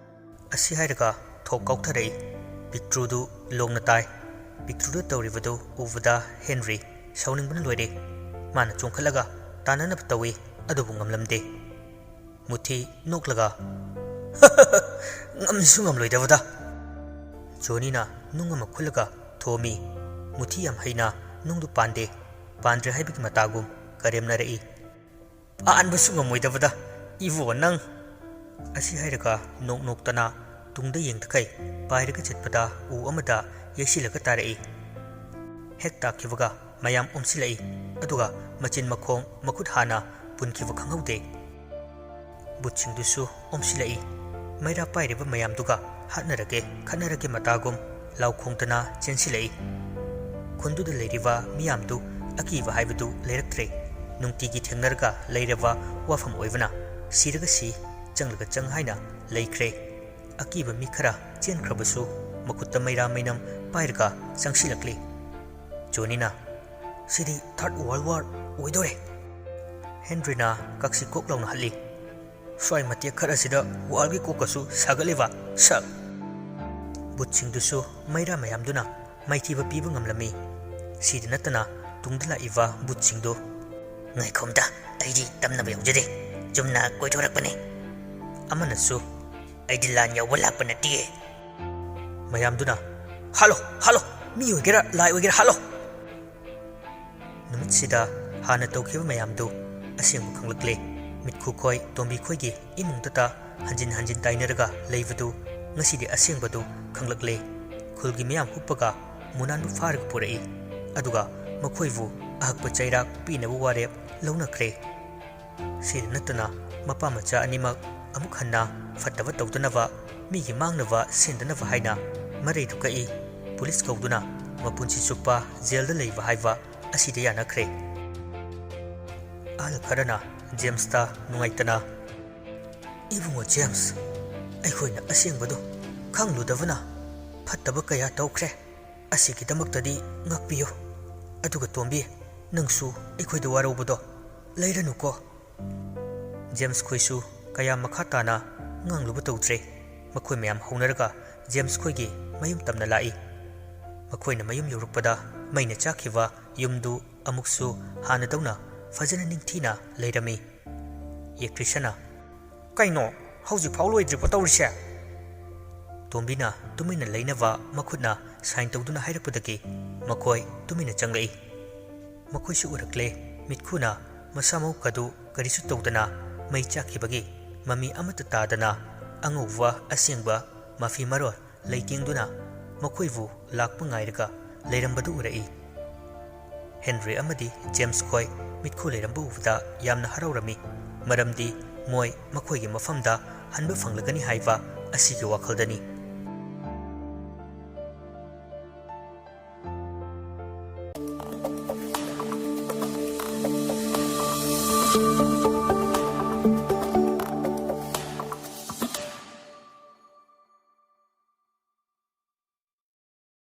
ꯑꯁꯤ ꯍꯥꯏꯔꯒ ꯊꯣꯛ ꯀꯥꯎꯊꯔꯛꯏ꯫ ꯄꯤꯛꯇ꯭ꯔꯨꯗꯨ ꯂꯣꯡꯅ ꯇꯥꯏ꯫ ꯄꯤꯛꯇ꯭ꯔꯨꯗ ꯇꯧꯔꯤꯕꯗꯨ ꯎꯕꯗ ꯍꯦꯟꯔꯤ ꯁꯥꯎꯅꯤꯡꯕꯅ ꯂꯣꯏꯔꯦ꯫ ꯃꯥꯅ ꯆꯣꯡꯈꯠꯂꯒ ꯇꯥꯟꯅꯅꯕ ꯇꯧꯏ, ꯑꯗꯨꯕꯨ ꯉꯝꯂꯝꯗꯦ꯫ ꯃꯨꯊꯤ ꯅꯣꯛꯂꯒ, "ꯉꯝꯁꯨ ꯉꯝꯂꯣꯏꯗꯕꯗ!" ꯖꯣꯅꯤꯅ ꯅꯨꯡ ꯑꯃ ꯈꯨꯜꯂꯒ ꯊꯣꯝꯃꯤ꯫ ꯃꯨꯊꯤ ꯌꯥꯝ ꯍꯩꯅ ꯅꯨꯡꯗꯨ ꯄꯥꯟꯗꯦ꯫ ꯄꯥꯟꯗ꯭ꯔꯦ ꯍꯥꯏꯕꯒꯤ ꯃꯇꯥꯒꯨꯝ ꯀꯔꯦꯝꯅꯔꯛꯏ꯫ "ꯄꯥꯟꯕꯁꯨ ꯉꯝꯃꯣꯏꯗꯕꯗ, ꯏꯕꯣ ꯅꯪ!" ꯑꯁꯤ ꯍꯥꯏꯔꯒ ꯅꯣꯛ ꯅꯣꯛꯇꯅ ꯇꯨꯡꯗ ꯌꯦꯡꯊꯈꯩ ꯄꯥꯏꯔꯒ ꯆꯠꯄꯗ ꯎ ꯑꯃꯗ ꯌꯩꯁꯤꯜꯂꯒ ꯇꯥꯔꯛꯏ꯫ ꯍꯦꯛ ꯇꯥꯈꯤꯕꯒ ꯃꯌꯥꯝ ꯑꯣꯝꯁꯤꯜꯂꯛꯏ, ꯑꯗꯨꯒ ꯃꯆꯤꯟ ꯃꯈꯣꯡ ꯃꯈꯨꯠ ꯍꯥꯟꯅ ꯄꯨꯟꯈꯤꯕ ꯈꯪꯍꯧꯗꯦ꯫ ꯕꯨꯠꯁꯤꯡꯗꯨꯁꯨ ꯑꯣꯝꯁꯤꯜꯂꯛꯏ꯫ ꯃꯩꯔꯥ ꯄꯥꯏꯔꯤꯕ ꯃꯌꯥꯝꯗꯨꯒ ꯍꯥꯠꯅꯔꯒꯦ, ꯈꯠꯅꯔꯒꯦ ꯃꯇꯥꯒꯨꯝ ꯂꯥꯎ ꯈꯣꯡꯗꯅ ꯆꯦꯟꯁꯤꯜꯂꯛꯏ꯫ ꯈꯨꯟꯗꯨꯗ ꯂꯩꯔꯤꯕ ꯃꯤꯌꯥꯝꯗꯨ ꯑꯀꯤꯕ ꯍꯥꯏꯕꯗꯨ ꯂꯩꯔꯛꯇ꯭ꯔꯦ꯫ ꯅꯨꯡꯇꯤꯒꯤ ꯊꯦꯡꯅꯔꯒ ꯂꯩꯔꯕ ꯋꯥꯐꯝ ꯑꯣꯏꯕꯅ ꯁꯤꯔꯒ ꯁꯤ, ꯆꯪꯂꯒ ꯆꯪ ꯍꯥꯏꯅ ꯂꯩꯈ꯭ꯔꯦ꯫ ꯑꯀꯤꯕ ꯃꯤ ꯈꯔ ꯆꯦꯟꯈ꯭ꯔꯕꯁꯨ ꯃꯈꯨꯠꯇ ꯃꯩꯔꯥ ꯃꯩꯅꯝ ꯄꯥꯏꯔꯒ ꯆꯪꯁꯤꯜꯂꯛꯂꯤ꯫ ꯖꯣꯅꯤꯅ, "ꯁꯤꯗꯤ Third World War ꯑꯣꯏꯗꯣꯔꯦ!" ꯍꯦꯟꯔꯤꯅ ꯀꯛꯁꯤ ꯀꯣꯛ ꯂꯥꯎꯅ ꯍꯜꯂꯤ꯫ "ꯁ꯭ꯋꯥꯏ ꯃꯇꯦꯛ ꯈꯔꯁꯤꯗ ꯋꯥꯔꯒꯤ ꯀꯣꯛꯀꯁꯨ ꯁꯥꯒꯠꯂꯤꯕ, ꯁꯛ!" ꯕꯨꯠꯁꯤꯡꯗꯨꯁꯨ ꯃꯩꯔꯥ ꯃꯌꯥꯝꯗꯨꯅ ꯃꯥꯏꯊꯤꯕ ꯄꯤꯕ ꯉꯝꯂꯝꯃꯤ꯫ ꯁꯤꯗ ꯅꯠꯇꯅ ꯇꯨꯡꯗ ꯂꯥꯛꯏꯕ ꯕꯨꯠꯁꯤꯡꯗꯨ, "ꯉꯥꯏꯈꯣꯝꯗ, ꯑꯩꯗꯤ ꯇꯝꯅꯕ ꯌꯥꯎꯖꯗꯦ, ꯆꯨꯝꯅ ꯀꯣꯏꯊꯣꯔꯛꯄꯅꯤ꯫" ꯑꯃꯅꯁꯨ, "ꯑꯩꯗꯤ ꯂꯥꯟ ꯌꯥꯎꯕ ꯂꯥꯛꯄ ꯅꯠꯇꯤꯌꯦ꯫" ꯃꯌꯥꯝꯗꯨꯅ, "ꯍꯥꯠꯂꯣ, ꯍꯥꯠꯂꯣ, ꯃꯤ ꯑꯣꯏꯒꯦꯔꯥ ꯂꯥꯏ ꯑꯣꯏꯒꯦꯔꯥ ꯍꯥꯠꯂꯣ!" ꯅꯨꯃꯤꯠꯁꯤꯗ ꯍꯥꯟꯅ ꯇꯧꯈꯤꯕ ꯃꯌꯥꯝꯗꯨ ꯑꯁꯦꯡꯕ ꯈꯪꯂꯛꯂꯦ꯫ ꯃꯤꯠꯈꯨ ꯈꯣꯏ ꯇꯣꯝꯕꯤ ꯈꯣꯏꯒꯤ ꯏꯃꯨꯡꯗꯇ ꯍꯟꯖꯤꯟ ꯍꯟꯖꯤꯟ ꯇꯥꯏꯅꯔꯒ ꯂꯩꯕꯗꯨ ꯉꯁꯤꯗꯤ ꯑꯁꯦꯡꯕꯗꯨ ꯈꯪꯂꯛꯂꯦ꯫ ꯈꯨꯜꯒꯤ ꯃꯤꯌꯥꯝ ꯍꯨꯞꯄꯒ ꯃꯨꯅꯥꯟꯕꯨ ꯐꯥꯔꯒ ꯄꯨꯔꯛꯏ, ꯑꯗꯨꯒ ꯃꯈꯣꯏꯕꯨ ꯑꯍꯛꯄ ꯆꯩꯔꯥꯛ ꯄꯤꯅꯕ ꯋꯥꯔꯦꯞ ꯂꯧꯅꯈ꯭ꯔꯦ꯫ ꯁꯤꯗ ꯅꯠꯇꯅ ꯃꯄꯥ ꯃꯆꯥ ꯑꯅꯤꯃꯛ ꯑꯃꯨꯛ ꯍꯟꯅ ꯐꯠꯇꯕ ꯇꯧꯗꯅꯕ, ꯃꯤꯒꯤ ꯃꯥꯡꯅꯕ ꯁꯦꯟꯗꯅꯕ ꯍꯥꯏꯅ ꯃꯔꯩꯗꯨ ꯀꯛꯏ꯫ ꯄꯨꯂꯤꯁ ꯀꯧꯗꯨꯅ ꯃꯄꯨꯟꯁꯤ ꯆꯨꯞꯄ ꯖꯦꯜꯗ ꯂꯩꯕ ꯍꯥꯏꯕ ꯑꯁꯤꯗ ꯌꯥꯅꯈ꯭ꯔꯦ꯫ ꯑꯍꯜ ꯈꯔꯅ ꯖꯦꯝꯁꯇ ꯅꯨꯡꯉꯥꯏꯇꯅ, "ꯏꯕꯨꯡꯉꯣ ꯖꯦꯝꯁ, ꯑꯩꯈꯣꯏꯅ ꯑꯁꯦꯡꯕꯗꯨ ꯈꯪꯂꯨꯗꯕꯅ ꯐꯠꯇꯕ ꯀꯌꯥ ꯇꯧꯈ꯭ꯔꯦ꯫ ꯑꯁꯤꯒꯤꯗꯃꯛꯇꯗꯤ ꯉꯥꯛꯄꯤꯌꯨ꯫ ꯑꯗꯨꯒ ꯇꯣꯝꯕꯤ, ꯅꯪꯁꯨ ꯑꯩꯈꯣꯏꯗ ꯋꯥꯔꯧꯕꯗꯣ ꯂꯩꯔꯅꯨꯀꯣ꯫" ꯖꯦꯝꯁ ꯈꯣꯏꯁꯨ ꯀꯌꯥ ꯃꯈꯥ ꯇꯥꯅ ꯉꯥꯡꯂꯨꯕ ꯇꯧꯗ꯭ꯔꯦ꯫ ꯃꯈꯣꯏ ꯃꯌꯥꯝ ꯍꯧꯅꯔꯒ ꯖꯦꯝꯁ ꯈꯣꯏꯒꯤ ꯃꯌꯨꯝ ꯇꯝꯅ ꯂꯥꯛꯏ꯫ ꯃꯈꯣꯏꯅ ꯃꯌꯨꯝ ꯌꯧꯔꯛꯄꯗ ꯃꯩꯅ ꯆꯥꯛꯈꯤꯕ ꯌꯨꯝꯗꯨ ꯑꯃꯨꯛꯁꯨ ꯍꯥꯟꯅꯗꯧꯅ ꯐꯖꯅ ꯅꯤꯡꯊꯤꯅ ꯂꯩꯔꯝꯃꯤ꯫ ꯌꯦꯛꯇ꯭ꯔꯤꯁꯅ, "ꯀꯩꯅꯣ, ꯍꯧꯖꯤꯛꯐꯥꯎ ꯂꯣꯏꯗ꯭ꯔꯤꯕꯣ ꯇꯧꯔꯤꯁꯦ?" ꯇꯣꯝꯕꯤꯅ ꯇꯨꯃꯤꯟꯅ ꯂꯩꯅꯕ ꯃꯈꯨꯠꯅ ꯁꯥꯏꯟ ꯇꯧꯗꯨꯅ ꯍꯥꯏꯔꯛꯄꯗꯒꯤ ꯃꯈꯣꯏ ꯇꯨꯃꯤꯟꯅ ꯆꯪꯂꯛꯏ꯫ ꯃꯈꯣꯏꯁꯨ ꯎꯔꯛꯂꯦ꯫ ꯃꯤꯠꯈꯨꯅ ꯃꯁꯥ ꯃꯎ ꯀꯗꯨ ꯀꯔꯤꯁꯨ ꯇꯧꯗꯅ ꯃꯩ ꯆꯥꯛꯈꯤꯕꯒꯤ ꯃꯃꯤ ꯑꯃꯠꯇ ꯇꯥꯗꯅ ꯑꯉꯧꯕ ꯑꯁꯦꯡꯕ ꯃꯐꯤ ꯃꯔꯣꯜ ꯂꯩꯇꯦꯡꯗꯨꯅ ꯃꯈꯣꯏꯕꯨ ꯂꯥꯛꯄ ꯉꯥꯏꯔꯒ ꯂꯩꯔꯝꯕꯗꯨ ꯎꯔꯛꯏ꯫ ꯍꯦꯟꯔꯤ ꯑꯃꯗꯤ ꯖꯦꯝꯁ ꯈꯣꯏ ꯃꯤꯠꯈꯨ ꯂꯩꯔꯝꯕ ꯎꯕꯗ ꯌꯥꯝꯅ ꯍꯔꯥꯎꯔꯝꯃꯤ, ꯃꯔꯝꯗꯤ ꯃꯣꯏ ꯃꯈꯣꯏꯒꯤ ꯃꯐꯝꯗ ꯍꯟꯕ ꯐꯪꯂꯒꯅꯤ ꯍꯥꯏꯕ ꯑꯁꯤꯒꯤ ꯋꯥꯈꯜꯗꯅꯤ꯫